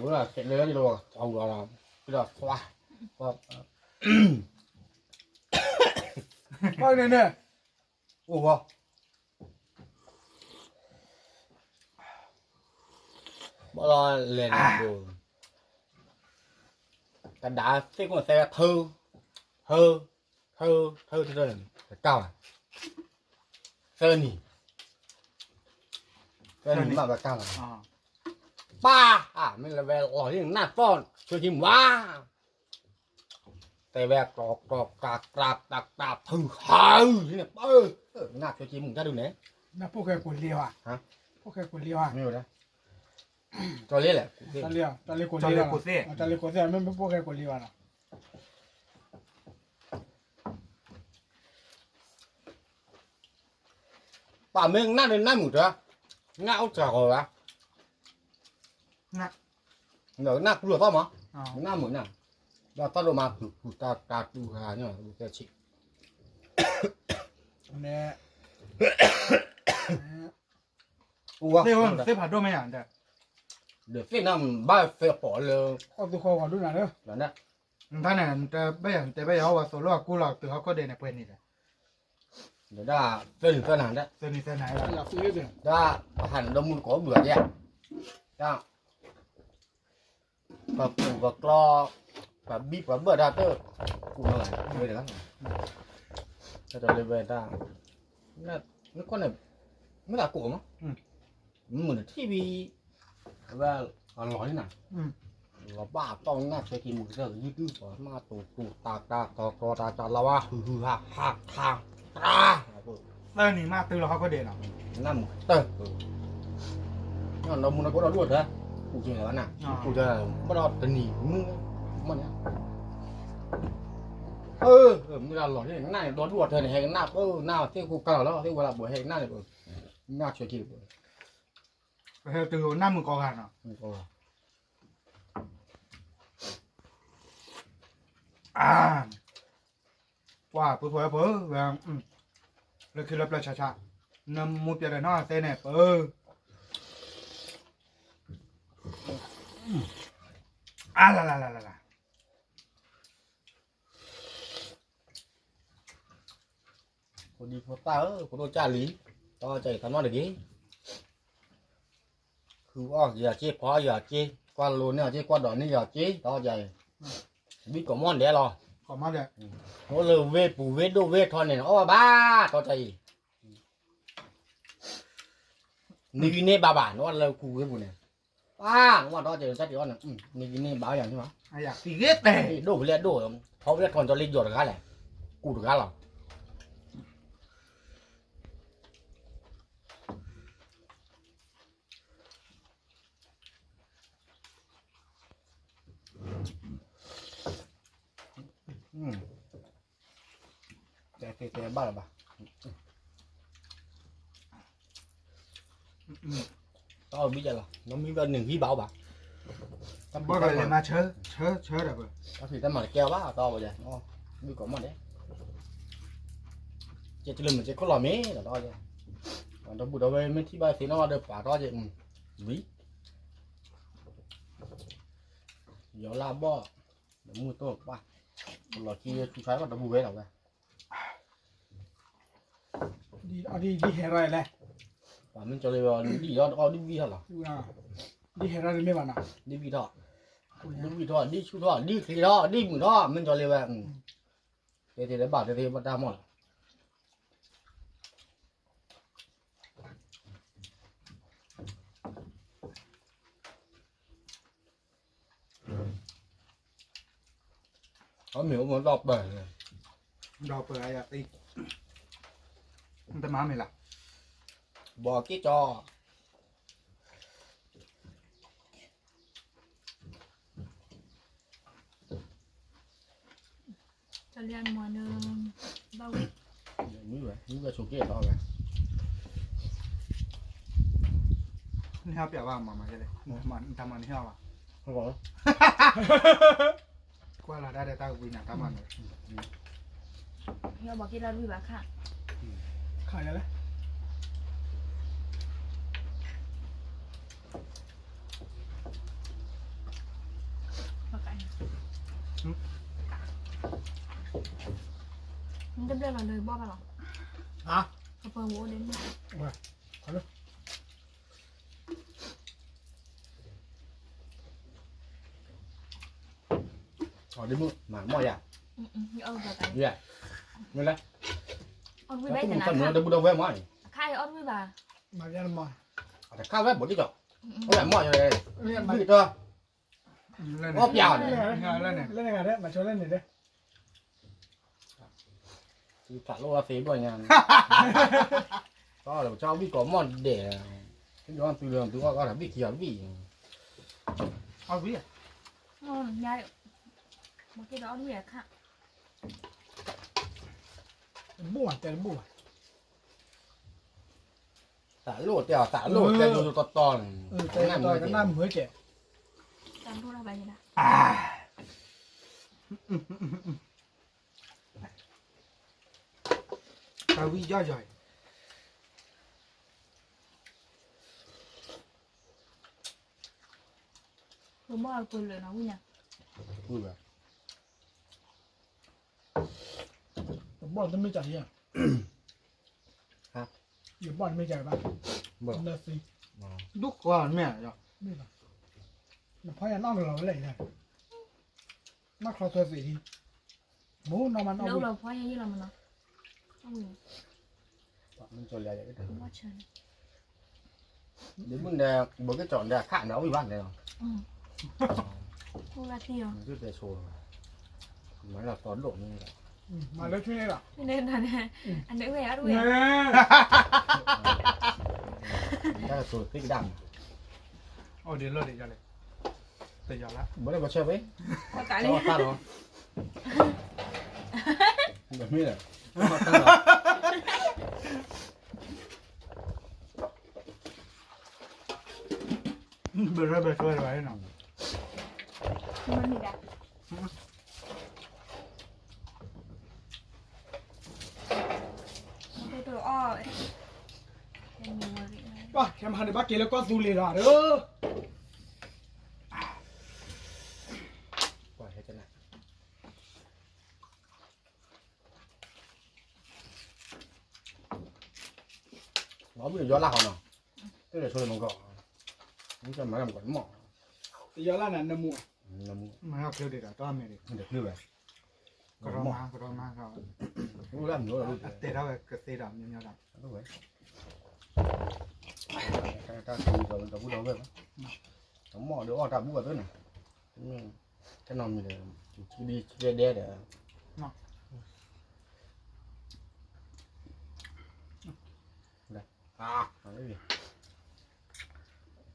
ဝဲဒၣ်လၢလီၤသီဒီး, ဒီးသွါ, ဘၣ်န့ၣ်န့ၣ်, အိၣ်ဂီၢ်, ဘၣ်လီၤလဲၤန့ၣ်ဒိၣ်, ကဒါသ့ၣ်ကိၣ်သဲထၢ, ထၢ, ထၢ, ထၢ, တကၢ်ဘၣ်, သၢနံၤ, သၢနံၤမးဘၣ်ကၢ်ဘၣ်, ပၢ်, မ့ၢ်လၢဝဲလီၤလံနၢ်သီၣ်ဆၢက့ၤမး, တဲဝဲကျီကျီကျါကျါကျါကျါဖုဟး, န့ၣ်ပၢ်, နၢ်ဆၢက့ၤမးတၢ်ဒုးန့ၣ်, နၢ်ဖိၣ်ဃဲကိးလံဘၣ်, ဖိၣ်ဃဲကိးလံဘၣ်, မ့ၢ်ဝဲဒၣ်, ကၠီလ့လဲၣ်, ကၠီလ့ကိးသ့ၣ်, တၢ်လ့ကိးသ့ၣ် မ့ၢ်ဖိၣ်ဃဲကိးလံဘၣ်နီၤ ပာ်မ့ၢ်နၢ်ဒီးနၢ်မုာ်တၢ်, နၢ်အိၣ်စှၤဂီၤဘၣ်, နၢ်ပူၤလီၤသီၣ်မး, နၢ်မုာ်နၢ်, ဒီးသီၣ်ဒိၣ်မး ပူၤပူၤတၢ်တၢ်တူၢ်ဟါန့ၣ် သဲဆံး, သ့ၣ်ဖးဒိၣ်မ့ၢ်ယၤ, ဒီးသ့ၣ်နၢ်ဘၣ်သဲပီးလၢ, အီၣ်သူဃီဂီၤဒိၣ်နၤလၢ, နတၢ်န့ၣ် နတဲဘၣ်ယၤ နတဲဘၣ်ယၤ အီၣ်ဝဲသိးလိာ်အကူလီၤ တုၤဟီၣ်ခိၣ်ဒဲးန့ၣ် ပှဲၤန့ၣ်ဒီး, ဒီးဒၣ်သၢနံၤသၢနၤဒၣ်, သၢနံၤသၢနၤ, ဒၣ်ပဟးန့ၣ်ဒီမုၢ်တကိးဘုၣ်အီၤဒၣ်, ဒၣ် ပှၤကူၣ်ပှၤကျီ, ပှၤဘံၣ်ပှၤဘၢၣ်တၢ်တ, ကူၣ်လီၤလၢဝဲတဂၤ, တၢ်တလၢဝဲတၢ်, နကွၢ်န့ၣ်, မ့ၢ်သးကူၣ်မး, မုၢ်နထံၣ်ဘံ, အဝဲ, အလီၤန့ၣ်နၤ, လီၤဘၣ်တီၢ်နၢ်ဆၢက့ၤမုၢ်ကစၢၢ်ကယုၢ်တုၢ်ပှၤ မၤတူၤတူၤတၢ်တၢ်တီတီတၢ်တၢ်လီၤဝါ ဟုၣ်ဟုၣ်ဟးဟးထါ, တၢ်, သၢနံၤမးတုၤလီၤဟီၣ်ခိၣ်ဒဲးနီၤ, နၢ်မုာ်တၢ်, နီၢ်မုာ်နီၢ်ကိးဒီဒူၣ်အထၢ, ကူၣ်ကဲလၢၤဘၣ်နၤ, ကူၣ်ကဲလၢၤ, ဘၣ်ဒီးတနံၤမုၢ်, မ့ၢ်န့ၣ်, မုၢ်လၢလီၤန့ၣ် နၢ်န့ၣ်ဒီဒူၣ်အထၢန့ၣ် ဟဲကနၣ်ပၢၢ် နၢ်သ့ၣ်ခိၣ်ကၢ်လီၤလီၤ သ့ၣ်ဝဲလၢဘိးဟဲကနၣ်န့ၣ်, နၢ်ဆၢက့ၤ, ပဟဲတုၤနၢ်မုာ်ကိးဂၤနီၤ, ကွၢ်ပှၤဖိဝဲပှၤ, လၢခံလၢပျၢၤဆးဆး, နမူပျဲဒီးနီၢ်သဲန့ၣ်ပၢ, အါလၢ်လၢ်လၢ်လၢ်လၢ် ဖိဒံဖိသၣ်ဧၢ, ဖိဒိၣ်ကၢ်လံ, တၢ်အီၣ်ကၢ်အံၤတၢ်နီတဂ့ၤ, ဃုအီၣ်က့ၤယၤက့ၤ, ဖီအီၣ်ယၤက့ၤ, ကွၢ်လိန့ၢ်ယၤက့ၤ, ကွၢ်ဒိးန့ၢ်ယၤက့ၤ, တၢ်အီၣ်ကၢ်အံၤ, ဘံၣ်ကိးမီၢ်ဒဲးလီၤ, အိၣ်လၢဝ့ၢ်ပူၤဝ့ၢ်ဒိၣ်ဝ့ၢ်ထီန့ၣ် အီၣ်ဘၣ်ဘၣ်, တၢ်အီၣ်ကၢ်အံၤ န့ၢ်ဂံၢ်န့ၢ်ဘါဘၣ်, နအိၣ်လၢကူၣ်ဝ့ၢ်ပူၤန့ၣ်, ပၢ်, နအိၣ်ဒီးကဲတၢ်တအီၣ်န့ၣ်, န့ၢ်ဂံၢ်န့ၢ်ဘါယၤန့ၣ်, ဒိၣ်ဖဲလဲၣ်ဒိၣ်, ထီဖဲလဲၣ်ထီကၠီလ့ယီၤတဂၤလဲၣ်, ကူၣ်တဂၤလီၤ. တဲတဲဘၣ်လၢၤဘၣ်, တၢ်အီၣ်ဘံၣ်ယၤလီၤ, နမ့ၢ်ဘၣ်န့ၣ်ဂံၢ်ဘါအီၣ်ဘၣ်, ဘၣ်လဲၤမၤဆၢ, ဆၢ, ဆၢဒီးပ, တၢ်ဖံးတၢ်မၤတကဲအီၤဘၣ်, တၢ်အီၣ်ဘၣ်ယၤ, ဘံၣ်ကိးမီၢ်ဒဲး ကဲကလၢမုာ်ကဲခိၣ်လီၤမ့ၢ်လီၤဒီး, ဒီပုၢ်ဒီဝဲၢ်မ့ၢ်ထံၣ်ဘၣ်သ့ၣ်နီၣ်ဘၣ်ဒီးပာ်ထီၣ်ကဲ, ဝံၤ, ယီၤလၢအဘီၣ်, ဒီးမုၢ်တိၢ်ပၢ်, လီၤခံဆူၣ်ဆါဘၣ်ဒီပုၢ်ဝဲၢ်လီၤဝဲ, ဒ်ဟဲရၢ်လဲၣ်, ပှၤမ့ၢ်ကၠီလ့ဝဲအီၤဒ်အီၣ် ဒ်ဝံၣ်ထီၣ်လီၤ, ဒ်ဟဲရၢ်တမ့ၢ်ဘၣ်နီၤ, ဒ်ဝံၣ်ထီၣ်, ဒ်ဝံၣ်ထီၣ် ဒ်ဆူၣ်ထီၣ် ဒ်ချ့ထီၣ် ဒ်မုာ်ထီၣ် မ့ၢ်ကၠီလ့ဝဲ, တဲတဲလၢဘၣ်တဲတဲဘၣ်တၢ်မီၢ်လီၤ. အမ့ၢ်အိၣ်မူဒီးပၢၢ်, ဒီးပၢၢ်အယၤသံ, တမၤမ့ၢ်လၢ, ဘီက့ၣ်ကၠီ, ကၠီလံမီၤန့ၣ်, ဘၣ်ဝံၤ, မ့ၢ်ဝဲ မ့ၢ်ဝဲဆိးက့ၤလီၤဝဲ, နဟဲပျးဘၣ်မၤမၤလဲၣ်, တၢ်မၤနဟဲဘၣ်, ကွၢ်လီၤဒၣ်ဒီးတၢ်ကဝံၤနၤတၢ်မၤန့ၣ်, ဟဲဘီက့ၤလီၤတဝံၤဘၣ်ခါ, ခါလဲၣ် နတဘျၢလီၤလၢဘီၣ်ဘၣ်လီၤ, အပှၤအိၣ်ဒ်န့ၣ်, အီၤဒ်မုၢ်မၤမီၢ်ယၤ, မ့ၢ်လဲၣ်, တၢ်မုၢ်တၢ်မုၢ်တဘူၣ်ဒီးဝဲမီၢ်, အခါအီၣ်တဝံၤဘၣ်, တခါဝဲဘိးတကီၢ်, အီၣ်မီၢ်ယၤ, ဘုၣ်တၢ်, အီၣ်ပျးအီၤန့ၣ်, လၢန့ၣ်ဂၤဒဲး, မၤဆိလၢန့ၣ်ဒဲး သးလိၣ်အသ့ဒိၣ်ညါ, တၢ်ဝံၣ်ကိးမီၢ်ဒဲး, သုအီၣ်သုလၢသုအီၣ်အီၣ်တၢ်ဘံၣ်ခံဂၤတဘံၣ်, အီၣ်ဝံၣ်, မ့ၢ်က့ၤဒီးအီၣ်ဝံၣ်အခါ, တဘူၣ်ဘၣ်တဲတဘူၣ်ဘၣ်, သးလိၣ်တဲအီၤ သးလိၣ်တဲယိယိတီတီန့ၣ်, ကနၣ်မုာ်ကဲ, တၢ်လိၣ်တၢ်ဘၣ်ယဲဒၣ်, တၢ်ဝံၣ်ယီၢ်ယီၢ်အံၤ, ပမီၢ်အကလၢာ်နီၤဝံၣ်ညါ, တဘီၣ်တမ့ၢ်ကယၤ, ယဘီၣ်တမ့ၢ်ကဘၣ်, နသံ, ဒူၣ်ဃီမ့ၢ်, မ့ၢ်ဘၣ်, နဖီယၤနီၣ်ကလီၤဝဲလဲၣ်, နီၣ်ချီသၢသ့ၣ်ဒံ, မူနီၢ်မးနီၣ်ဝံၣ်, ဒ်မုၢ်န့ၣ် ဘိးက့ၣ်ကၠီန့ၣ်အခါန့ၣ် အီၣ်ဝံၣ်ဘၣ်န့ၣ်လီၤ, မၤလၢတီဒိၣ်န့ၣ်, မၤလၢထွံၣ်န့ၣ်လီၤ, အဝဲ, တၢ်ကတိၤသ့ကဒါ, အိၣ်ဒံးလီၢ်ဒံးယၤလဲၣ်, တယၤလၢ, ဘၣ်လၢပဆၢဝဲ, တၢ်လီၤ, မ့ၢ်လဲၣ်, ဘၣ်လၢပဆၢဝဲနီၤ, ပှၤ ခဲမဟါန့ၣ်ဘၣ်က့ၤလၢကီၢ်သူလ့ၤလီၤဒီး, လီၤဘုၣ်ယီၤလၢ်ဟီနီၤ, တလဲၤဆိလၢမကီၢ်, မ့ၢ်မၤလၢမကီၢ်တမီၢ်, ယီၤလၢ်န့ၣ်နမူ, မၤဟီၣ်ချၢဒံးဒီးတၢ်မ့ၢ်ဒံး, ကထီၣ်မၤ, ကထီၣ်မၤ, အတဲထီၣ်ဝဲကသ့ဒီးမညီညီဒီး, တၢ်ဘူၣ်ဒီးဝဲ, တမီၢ်ဒီးအီၣ်တၢ်ဘူၣ်အသိးန့ၣ်, တနီၤမံၤဒီး, ဒ်ဒဲဒဲဒီး,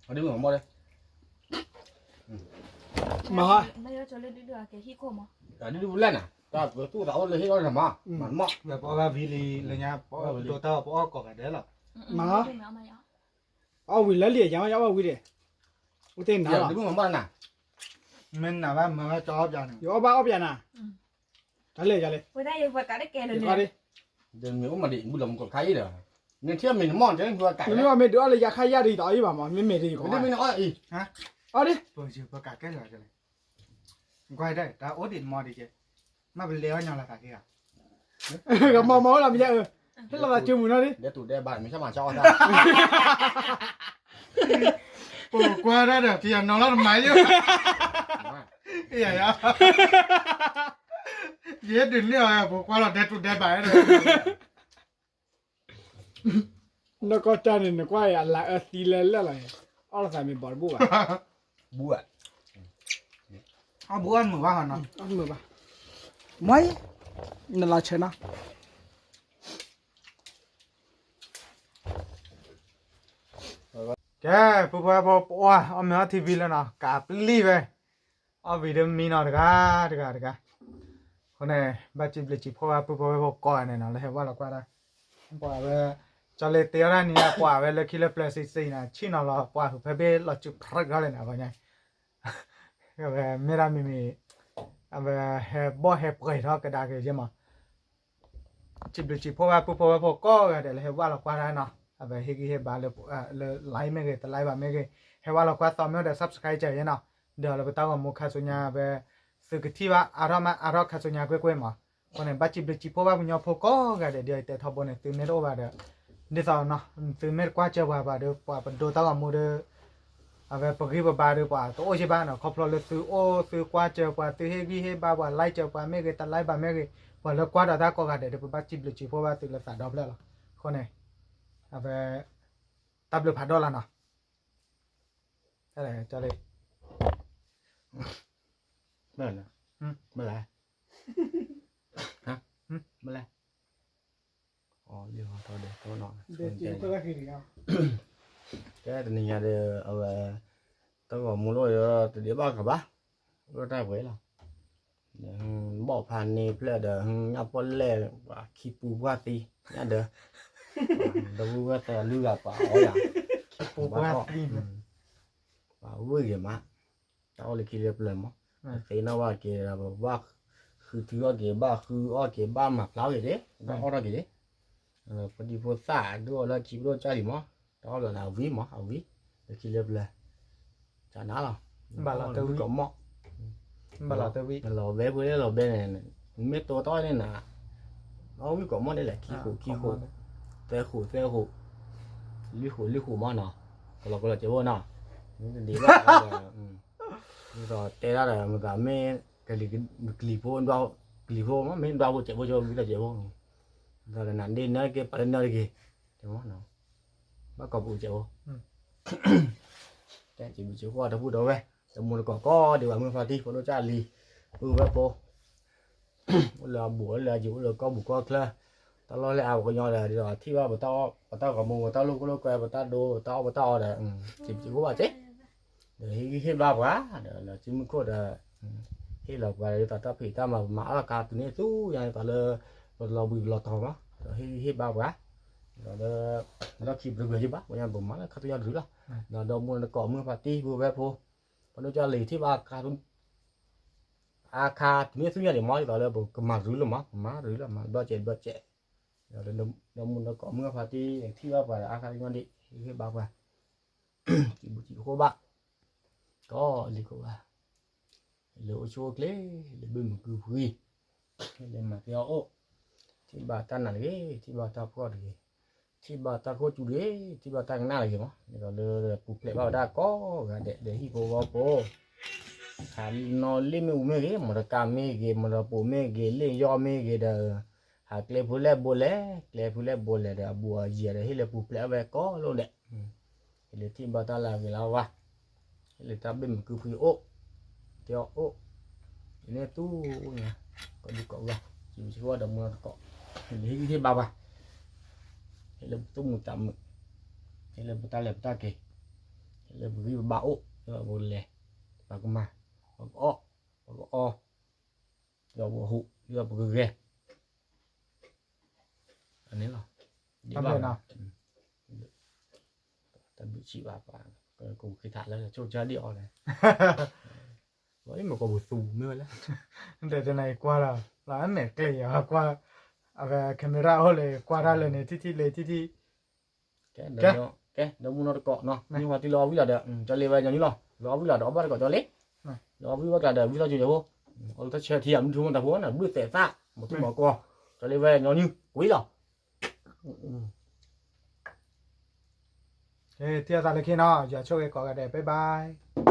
အဒိမ့ၢ်မီၢ်ဒီး, မၤ, ဒ်ဒ်ပူၤလဲၣ်န့ၣ်, တၢ်သူၣ်သးအိၣ်လၢဟ့ၣ်အီၣ်န့ၣ်မး, မၤမီၢ်, ပအီၣ်ဘၣ်ဝံၤလံလၢညါ, ပအီၣ်ဒိတၢ်ပအီၣ်ကိးဂၤဒဲးလီၤ, မၤ, အီၣ်ဝံၤလၢလံာ် ယၤမ့ၢ်ယအီၣ်ဘၣ်ဝံၤဒီး, အိၣ်တ့ၢ်နၤလီၤ, မ့ၢ်နၤဘၣ်မၤဘၣ်တအီၣ်ပျးန့ၣ်, ယအီၣ်ဘၣ်အီၣ်ပျးနၤ, တၢ်လဲၣ်ယၤလဲၣ်, ဝဲဒၣ်ယပှၤကးတကဲလၢန့ၣ်, ဒီးမ့ၢ်အိၣ်မးဒံး ဘူၣ်လီၤမူကီၢ်ခါအံၤဒီး နထံၣ်မ့ၢ်နမီၢ်တဲနကွၢ်ကး မ့ၢ်မ့ၢ်ဒုးအီၣ်လၢယၤခါယၤဒ်သိးအံၤဘၣ်မး မ့မ့ၢ်ဒ်အံၤကီး မ့ၢ်နအီၣ်အံၤ အီၣ်ဒ် ပကကဲလၢာ် ကွၢ်ဒၣ်တၢ်အိၣ်ဒံးမီၢ်ဒံးကဲ မ့ၢ်ပလဲၤအီၣ်ညီလီၤသးက့ၤဂၤ ကမီၢ်မီၢ်အိၣ်လီၤမ့ၢ်ယဲ ဟဲလီၤသးကၢမုၢ်နီၤဒ် ဒဲတူၢ်ဒဲဘၣ် မ့ၢ်ဆၣ်မၤဆၣ်အီၣ်တၢ် ပကွၢ်ဒၣ်ဒီး ထံယနီၤလီၤတမၤယိၣ် ယဲဒုးန့ၢ်အီၤ ပကွၢ်လီၤဒဲတူၢ်ဒဲဘၣ်ဒီး နကီၢ်တၢ်န့ၣ် နကွၢ်အလၤအၢသံလၢလၢလီၤန့ၣ် အီၣ်လီၤသးမ့ၢ်ဘီတဘူၣ်ဘၣ် ဘူၣ်ဘၣ် အီၣ်ဘူၣ်အီၣ်မုာ်ဘၣ်ဟီနီၤ အီၣ်မုာ်ဘၣ် မ့ၢ် နလီၤဆဲးနီၤ ကဲ ပုၢ်ဖိဝဲၢ်ဖိ ပအီၣ်အီၣ်မ့ၤအီၣ်ထံဘံလၢနီၤ ကးပျံၤဝဲ အီၣ်ဝံၤဒီးမံနီၤတဂၤ တဂၤ တဂၤ အဃိန့ၣ် ဘၣ်စံးဘျုးစံးဖှိၣ်ဘၣ် ပုၢ်ဖိဝဲၢ်ဖိကိးဂၤန့ၣ်နီၤ လၢဟဲဝဲလီၤကွၢ်တၢ် ပှၤဝဲ ကၠီလ့တ့အီၣ်တၢ်နံၤညါ ပှၤဝဲလၢခံလၢပျၢၤစံးစံးနီၤ ဆံၣ်နီၤလီၤ ပှၤဟုးဖဲဘ့ၣ်လီၤစုဖရၢၣ်ဂီၢ်လၢန့ၣ် အဂီၢ်ညါ ဝဲမ့ၢ်ဒၣ်မံၤမံၤ အဝဲဟဲဘီၣ်ဟဲပှဲၤထီၣ်ကဒါက့ၤယဲမး စံးဘျုးစံးဖှိၣ်ဘၣ် ပုၢ်ဖိဝဲၢ်ဖိကိးဂၤဒဲးလၢဟဲဝဲလီၤကွၢ်တၢ်နီၤ အဝဲဟ့ၣ်ဂံၢ်ဟ့ၣ်ဘါလၢ လၢ like မ့ၢ်ဂ့ၤ တ like ဘၣ်မ့ၢ်ဂ့ၤ ဟဲဝဲလီၤကွၢ်သီမ့ၢ်အိၣ်ဒီး subscribe ကဲယဲနီၤ ဒီးလၢပတၢ်ဂီၤမူခါဆူညါဝဲ သုကထံၣ်ဘၣ်အါထီၣ်မးအါထီၣ်ခါဆူညါကွ့ၢ်ကွ့ၢ်မး အဃိန့ၣ် ဘၣ်စံးဘျုးစံးဖှိၣ်ဘၣ်ပှၤကညီဖိကိးဂၤဒဲး ဒ်အံၤတဲထီဘိန့ၣ် သုမ့ၢ်တအိၣ်ဘၣ်ဒီး ဒ်သိးနီၤ သုမ့ၢ်တကွၢ်စၢၤပှၤဘၣ်ဒီး ပှၤပဒိတၢ်ဂီၤမူဒီး အဝဲပဂံၢ်ပဘါဒီးပှၤတအိၣ်စ့ၢ်ဘၣ်နီၤ ခီဖျိလၢသုအိၣ် သုကွၢ်စၢၤပှၤ သုဟ့ၣ်ဂံၢ်ဟ့ၣ်ဘါပှၤ like စၢၤပှၤမ့ၢ်ဂ့ၤ တ like ဘၣ်မ့ၢ်ဂ့ၤ ပှၤလၢကွၢ်ဒီးတၢ်ကိးဂၤဒဲးဒီး ပဘၣ်စံးဘျုးစံးဖှိၣ်ဘၣ်သုလၢသးဒီဖျၢၣ်လီၤ အဃိန့ၣ် အဝဲ တၢ်ဘျုးဖးဒိၣ်လီၤနီၤ တၢ်လဲၣ် တၢ်လဲၣ် မ့ၢ်လဲၣ် မ့ၢ်လဲၣ် မ့ၢ်လဲၣ် အီၤလံဟီထီၣ်ဒဲးထီၣ်နီၤ ကဲတနံၤညါဒီး အဝဲ တၢ်ဂီၤမူလိၣ်ဒီး တဒံးဘၣ်ကဘၣ် အိၣ်တၢ်ပှဲၤလီၤ ဘီၣ်ဖးန့ၢ်ဖျၢၣ်ဒီး ညၣ်ပီၣ်လဲၣ် ပှၤခံပူၤပှၢ်သံ ညၣ်ဒၢး ဒီပုၢ်ဝဲၢ်သၢဂၤလွံၢ်ဂၤပှၤအီၣ်ယၤ ခံပူၤပှၢ်သံ ပှၤဝံၣ်ဂ့ၤမး တၢ်အီၣ်လၢခံလၢပျၢၤမး သ့ၣ်နီၣ်ဘၣ်က့ၤ ဘၣ်ဃုထံအီၣ်က့ၤ ဘၣ်ဃုအီၣ်က့ၤ ဘၣ်မၤဖျါအီၣ်က့ၤဒၣ် ဘၣ်အီၣ်ထီၣ်က့ၤဒၣ် ဖိဒံဖိသၣ်ဒိၣ်အီၤလၢခံပဒိၣ်ကၢ်လံၤမး တၢ်အီၣ်လီၤန့ၣ်အဝံၤမး အဝံၤ လၢခံလၢပျၢၤ ကနၤလီၤ ဘၣ်လီၤတဝံၣ် ဝံၣ်ကီးမီၣ် ဘၣ်လီၤတဝံၣ် လီၤဘဲဖိလၢလီၤဘဲန့ၣ် မ့ၢ်တိတၢ်အီၣ်န့ၣ်နၤ အဝံၣ်ကီးမီၣ်န့ၣ်လဲၣ် ခံဃိးခံဃိး သၢဃိးသၢဃိး လွံၢ်ဃိးလွံၢ်ဃိးမးနီၤ ကလီၤကလီၤကဲးဖိနီၤ မ့ၢ်တဒံးဘၣ် မ့ၢ်ဒီးတဲဒၣ်ဒီး မ့ၢ်သးမ့ၢ် ကလံၤဖိ ကလံၤဖိမး မ့ၢ်ဒွးဖိကဲးဖိ ကဝံသးကဲးဖိ ဒီးနဒ့နၢတက့ၢ် ပာ်လၢနၢတက့ၢ် တဲမး ဘၣ်ကိးပူၤကဲးဖိ တဲစံးဘျုးစံးဖှိၣ်တၢ်ပုၢ်ဒီဝဲၢ် တမူတကိးကိးဒံးဘၣ် မုၢ်ဖါတံၢ် ဖိဒိၣ်ကၢ်လံၤ ပုၢ်ဝဲၢ်ဖိ အိၣ်လၢအဘူးအိၣ်လၢအယံၤ အိၣ်လၢကီၢ်ဘူးကီၢ်ချၢ တၢ်လီၢ်လၢအပှၤကညီဒီး ဒ်သိးထံၣ်ဘၣ်ပတၢ် ပတၢ်ဂီၤမူ ပတၢ်လိာ်ခိၣ်လိာ်ကွဲ ပတၢ်ဒိ ပတၢ်အီၣ်ပတၢ်အီဒီး စံးဘျုးစံးဖှိၣ်ဘၣ်စ့ၢ် ဒီးဟ့ၣ်ဂံၢ်ဟ့ၣ်ဘါပှၤ ဒီးလၢစုမုၢ်ခိၣ်ဒီး ဟ့ၣ်လီၤပှၤဒ်သိးတၢ်ဖံးတၢ်မၤ ပမၤအါထီၣ်ခါတုၤန့ၣ်ဆူညါ ဒ်သိးလၢ ပတလီၤဘှံးပလီၤတီၤမး ဒီးဟ့ၣ်ဂံၢ်ဟ့ၣ်ဘါပှၤ ဒီးလၢ လီၢ်ခံပတဂၢၢ်ယဘၣ် ပညါပမၤလၢခါဆူညါတရူးလီၤ ဒီးဒီမူတကိး မုၢ်ဖါတံၢ် ပုၢ်ဝဲၢ်ဖိ ပဒိၣ်ကၢ်လံၤထံၣ်ဘၣ်အခါ အခါတုၤန့ၣ်ဆူညါဒံးမး ဒ်သိးလၢပကမၤတရူးလီၤမး ပမၤတရူးလီၤ မၤတဘျီစဲးတဘျီစဲး ဒီးဒီမူတကိး မုၢ်ဖါတံၢ် ထံၣ်ဘၣ်ပှၤဒီးအခါဆူညါဒံး ဟ့ၣ်ဂံၢ်ဟ့ၣ်ဘါပှၤ စံးဘျုးစံးဖှိၣ်ဘၣ် ကိးလံကိးဘၣ် လၢအိၣ်ဆူၣ်အိၣ်ချ့ လၢဘၣ်မုာ်ကုၢ်ဖှံ လၢမၤသ့အီၣ်အိၣ် ထံၣ်ဘၣ်တၢ်နာ်တဂ့ၤ ထံၣ်ဘၣ်တၢ်ဖှီၣ်တဂ့ၤ ထံၣ်ဘၣ်တၢ်ခိၣ်ကၠူတဂ့ၤ ထံၣ်ဘၣ်တၢ်ကနၣ်တဂ့ၤမး ဒ်သိးလၢပူၤဖျဲးဘၣ်ဝဲဒၣ်ကိးဂၤဒဲး ဒီးဟံၣ်ဖိဃီဖိ ဟးနီၢ်လ့ၣ်မ့ၣ်အူမ့ၢ်ဂ့ၤ မီတကါမ့ၢ်ဂ့ၤ မီတပိးမ့ၢ်ဂ့ၤ လ့ၣ်ယီၢ်မ့ၢ်ဂ့ၤဒီး ဟးကျဲဖိလဲၣ်ဘိလဲၣ် ကျဲဖိလဲၣ်ဘိလဲၣ်ဒီး အဘူးအယံၤဒီး ဟ့ၣ်လၢပူၤဖျဲးဝဲကိးလိာ်ဒဲး ဟ့ၣ်လၢထံၣ်ဘၣ်တၢ်လၢအဂ့ၤလၢအဝါ ဟ့ၣ်လၢတၢ်ဘၣ်မုာ်ကုၢ်ဖှံအိၣ် တဲအီၣ်အိၣ် ယန့ၢ်သူၣ်ညါ ကိးဒံကိးဂၤ စံးဘျုးစံးဖှိၣ်ဒီးမူတကိး ဟ့ၣ်လၢဟ့ၣ်ဂံၢ်ဟ့ၣ်ဘါပှၤ ဟ့ၣ်လၢပသူၣ်မုာ်သးမုာ် ဟ့ၣ်လၢပတၢ်လဲၤပတၢ်က့ၤ ဟ့ၣ်လၢပဂံၢ်ပဘါအိၣ် ဟ့ၣ်လၢပကလဲၤ ပကမၤ ပကအီၣ် ပကအီ ဒီးပကဟူး ဒီးပကဂဲၤ အန့ၣ်လီၤ ဒ်ဘၣ် တၢ်ဘုးဆံးဘၣ်ပှၤ ကအိၣ်ဃ့ထးလၢ ဆိကမိၣ်ဒ်အီၤလဲၣ် မ့ၢ်ကိးပူၤသူမ့ၢ်ဝဲလဲၣ် တနံၤအံၤကွၢ်လီၤ လီၤအမဲာ်ကျဲၤယၤကွၢ် camera အိၣ်လၢကွၢ်တၢ်လၢန့ၣ် ထံၣ်ထံၣ်လၢထံၣ်ထံၣ်, ကဲ, ဒီးမုၢ်နီၢ်တကိးနီၤ မ့ၢ်ဝဲတုၤလၢအီၣ်ဝံၣ်လီၤဒီး ကၠီလ့ဝဲညီနုၢ်လီၤ လၢအီၣ်ဝံၣ်လီၤဒီးအီၣ်ဘၣ်တကိးကၠီလ့, လၢအီၣ်ဝံၣ်ဝဲကျါဒီး ဝံၣ်ထီၣ်ကၠိယဖိ, အိၣ်လၢတၢ်ဆၢထံဧါ မုၢ်ထူမုၢ်တၢ်ဖိန့ၣ် ဘုၣ်သဲးသၣ် မၤထူမၤကီၢ်, ကၠီလ့ဝဲညီနုၢ် ကွံာ်လီၤ. ထံၣ်အသးလၢခံနီၤ ယွၤဆိၣ်ဂ့ၤကိးဂၤဒဲး bye bye.